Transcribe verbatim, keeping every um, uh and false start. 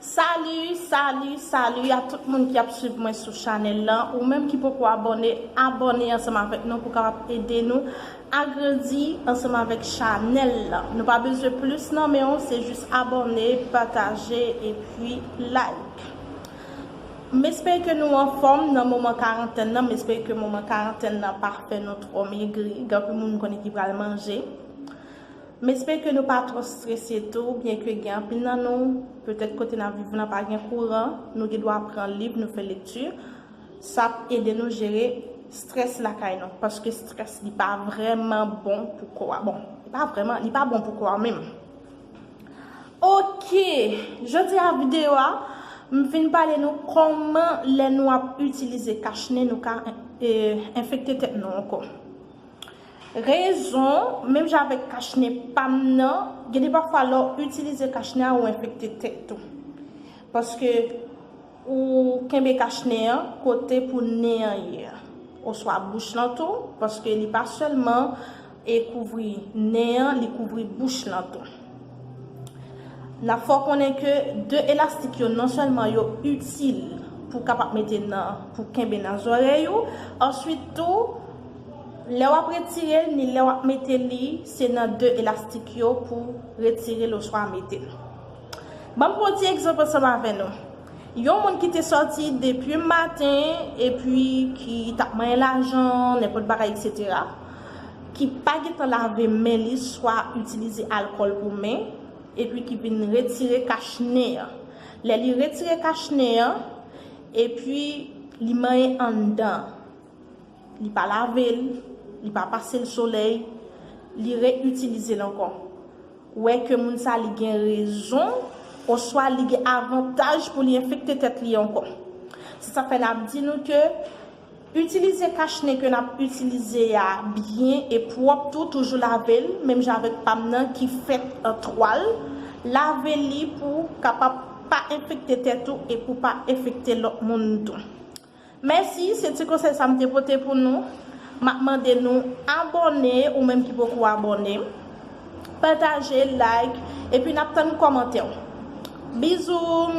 Salut, salut, salut à tout moun ki ap swiv mwen sou chanèl lan. Ou menm ki poko abòne, abòne ansanm avèk nou pou kapab ede nou agrandi ansanm avèk chanèl lan. Nou pa bezwen plis nan men w, se jis abòne, pataje epi like. M espere ke nou anfòm nan moman karantèn nan, m espere ke moman karantèn nan pa fè nou twò megri, gen anpil moun m konnen ki pral manje. M espere ke nou pa twò strese tou, byenke gen anpil nan nou, petèt kote n ap viv lan pa gen kouran, nou gen dwa pran liv, nou fè lekti. Sa ap ede nou jere strès lakay nou, paske strès li pa vrèman bon pou kò a. Bon, li pa vrèman, li pa bon pou kò a menm. Ok, jodi a videyo a, m vin pale nou kòman lè nou ap itilize kachnen nou ka e, enfekte tèt nou ankò. Rezon, menm jan avèk kachnen pa m nan, gen de pafwa lè w itilize kachnen an ou enfekte tèt ou. Paske ou kenbe kachnen an kote pou nen an ye a. Oswa bouch lan tou, paske li pa sèlman e kouvri nen an, li kouvri bouch lan tou. N ap fè w konnen ke de elastik yo non sèlman yo itil pou kapab mete nan, pou kenbe nan zòrèy ou, answit tou, lè w ap retire l ni lè w ap mete li, se nan de elastik yo pou retire l oswa mete l. Ban m pran yon ti egzanp ansanm avè nou. Yon moun ki te sòti depi maten epi ki t ap manyen lajan, nenpòt bagay, etsetera, ki pa gentan lave men li, swa itilize alkòl pou men, epi ki vin retire kachnen an. Lè li retire kachnen an, epi li manyen anndan, li pa lave l, li pa pase l solèy, li reyitilize l ankò. Ou wè ke moun sa li gen rezon, oswa li gen avantaj pou li enfekte tèt li ankò. Se sa k fè n ap di nou ke itilize kachnen ke n ap itilize a byen e pwòp tou, toujou lave l, menm jan avèk pa m nan ki fèt an twal, lave li pou kapab pa enfekte tèt ou e pou pa enfekte lòt moun tou. Mèsi, se ti konsèy sa m te pote pou nou. M ap mande nou abòne, ou menm ki poko abòne. Pataje, like, epi n ap tann kòmantè w. Bizou!